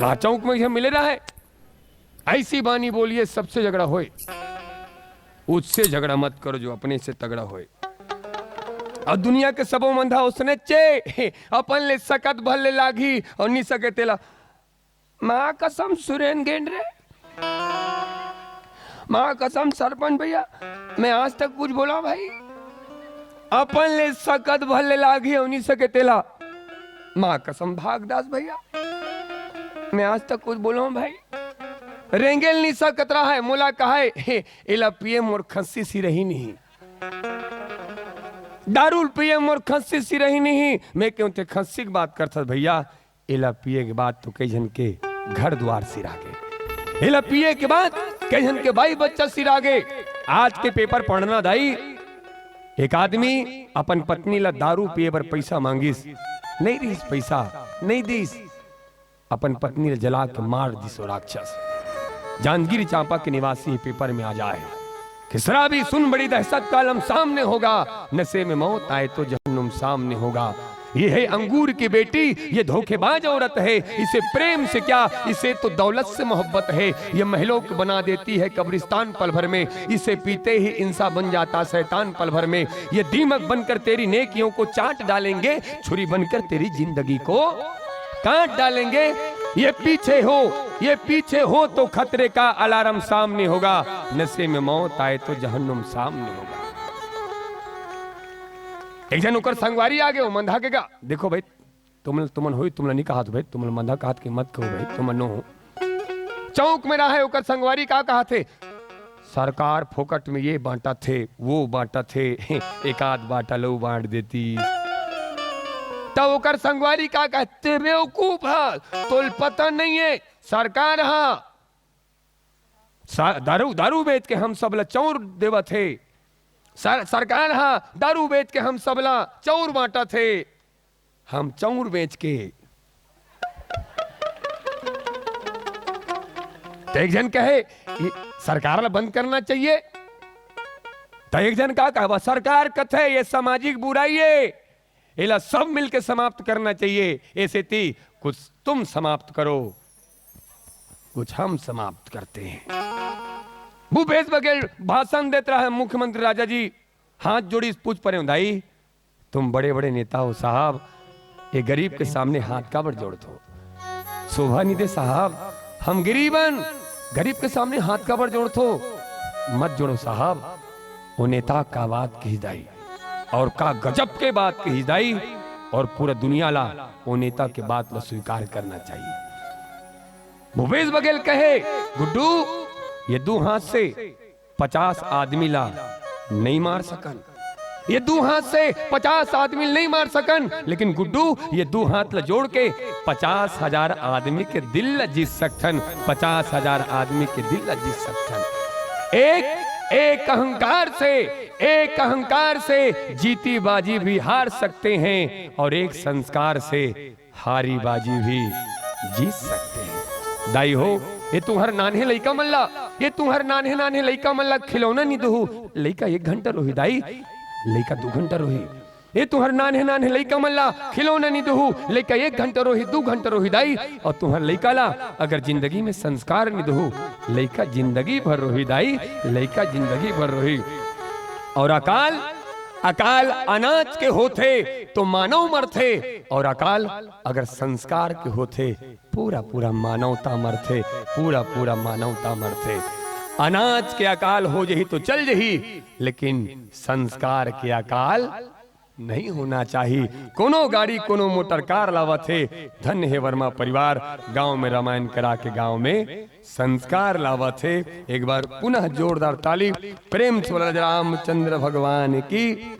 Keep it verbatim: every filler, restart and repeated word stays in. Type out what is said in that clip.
चौक में मिले रहे, ऐसी बानी बोलिए सबसे झगड़ा होए, उससे झगड़ा मत करो जो अपने से तगड़ा होए। अउ दुनिया के सबो मंधा ओसने चे, अपन ले सकत भर ले लागी अउ नि सके तेला। माँ कसम सुरेन गेंड रे, माँ कसम सरपंच भैया, मैं आज तक कुछ बोला भाई? अपन ले सकत भर ले लागी अउ नि सके तेला। माँ कसम भागदास भैया, मैं आज तक कुछ बोला भाई? रेंगेल नि सकत रहा है, मोला कहा है, "हे, एला पिए मोर खस्सी सिरही नहीं।" दारू पिए मोर खस्सी सिरही नहीं। मैं कहूं ते खस्सी के बात करथस भैया, एला पिए के बाद तो कई झन के घर दुआर सिरागे, एला पिए के बाद कई झन के बाई बच्चा सिरागे। आज के पेपर पढ़ना दाई, एक आदमी अपन पत्नी ला दारू पिए बर पैसा मांगिस, नहीं दिस पैसा, नहीं दिस। अपन पत्नी ला जला के मार दिस वो राक्षस। जांजगीर चांपा के निवासी पेपर में आ जाए कि शराबी सुन बड़ी दहशत का आलम सामने होगा, नशे में मौत आए तो जहन्नुम सामने होगा। ये है अंगूर की बेटी, ये धोखेबाज औरत है, इसे प्रेम से क्या, इसे तो दौलत से मोहब्बत है। ये महलों को बना देती है कब्रिस्तान पल भर में, इसे पीते ही इंसान बन जाता शैतान पल भर में। ये दीमक बनकर तेरी नेकियों को चाट डालेंगे, छुरी बनकर तेरी जिंदगी को काट डालेंगे। ये पीछे हो, ये पीछे हो तो खतरे का अलार्म सामने होगा, नशे में मौत आए तो जहन्नुम सामने होगा। एक झन ओकर संगवारी आगे, वो मंधा के गा, देखो भाई, तुमन, तुमन होई, तुमला नहीं कहा तो भाई, तुमन मंधा कहा के मत कहो भाई, तुमन नो हो। चौक में रहा है, ओकर संगवारी का कहा थे? सरकार फोकट में ये बांटा थे, वो बांटा थे, एक आध बाटल वो बांट देती। तब ओकर संगवारी का कहते, "बेवकूफ है, तोल पता नहीं है, सरकार हा सा-, दारू, दारू बेच के हम सब ला चौर देवत हे। सर-, सरकार हा दारू बेच के हम सब ला चौर बांटत हे, हम चौर बेच के।" तो एक झन कहे, "ये सरकार ला बंद करना चाहिए।" तो एक झन का कहवा, "सरकार कथे ये सामाजिक बुराई है, एला सब मिलके समाप्त करना चाहिए। ऐसे ती कुछ तुम समाप्त करो, कुछ हम समाप्त करते हैं।" भूपेश बघेल भाषण देत रहा है, मुख्यमंत्री राजा जी हाथ जोड़ी पूछ परे, "दाई, तुम बड़े बड़े नेता हो साहब, ये गरीब के सामने हाथ काबर जोड़त हो? शोभा नहीं दे साहब, हम गरीबन, गरीब के सामने हाथ काबर जोड़त हो? मत जोड़ो साहब।" वो नेता का बात कही दाई, और का गजब के बात कही दाई, और पूरा दुनिया ला वो नेता के बात ला स्वीकार करना चाहिए। भूपेश बघेल कहे, "गुड्डू, ये दू हाथ से पचास आदमी ला नहीं मार सकन, ये दू हाथ से पचास आदमी नहीं मार सकन, लेकिन गुड्डू, ये दू हाथ ला जोड़ के पचास हजार आदमी के दिल ला जीत सकथन, पचास हजार आदमी के दिल ला जीत सकथन। एक, एक अहंकार से, एक अहंकार से जीती बाजी भी हार सकते हैं, और एक संस्कार से हारी बाजी भी जीत सकते हैं।" दाई हो, ये तुंहर नान्हे लइका मन ला, ये तुंहर नान्हे नान्हे लइका मन ला खिलौना नहीं दुहू, लइका एक घंटा रोही दाई, लइका दू घंटा रोही। ये तुंहर नान्हे नान्हे लइका मन ला खिलौना नहीं दुहू, लइका एक घंटा रोही, दू घंटा रोही दाई। और तुंहर लइका ला अगर जिंदगी में संस्कार नहीं दुहू, लइका जिंदगी भर रोही दाई, लइका जिंदगी भर रोही। और अकाल, अकाल अनाज के होथे तो मानव मरथे, और अकाल अगर संस्कार के होथे, पूरा पूरा मानवता मरथे, पूरा पूरा मानवता मरथे। अनाज के अकाल हो जही तो चल जही, लेकिन संस्कार के अकाल नहीं होना चाहिए। कोनो गाड़ी, कोनो मोटर कार लावत हे, धन्य हे वर्मा परिवार, गांव में रामायण करा के गांव में संस्कार लावत हे। एक बार पुनः जोरदार ताली, प्रेम से बोला रामचंद्र भगवान की।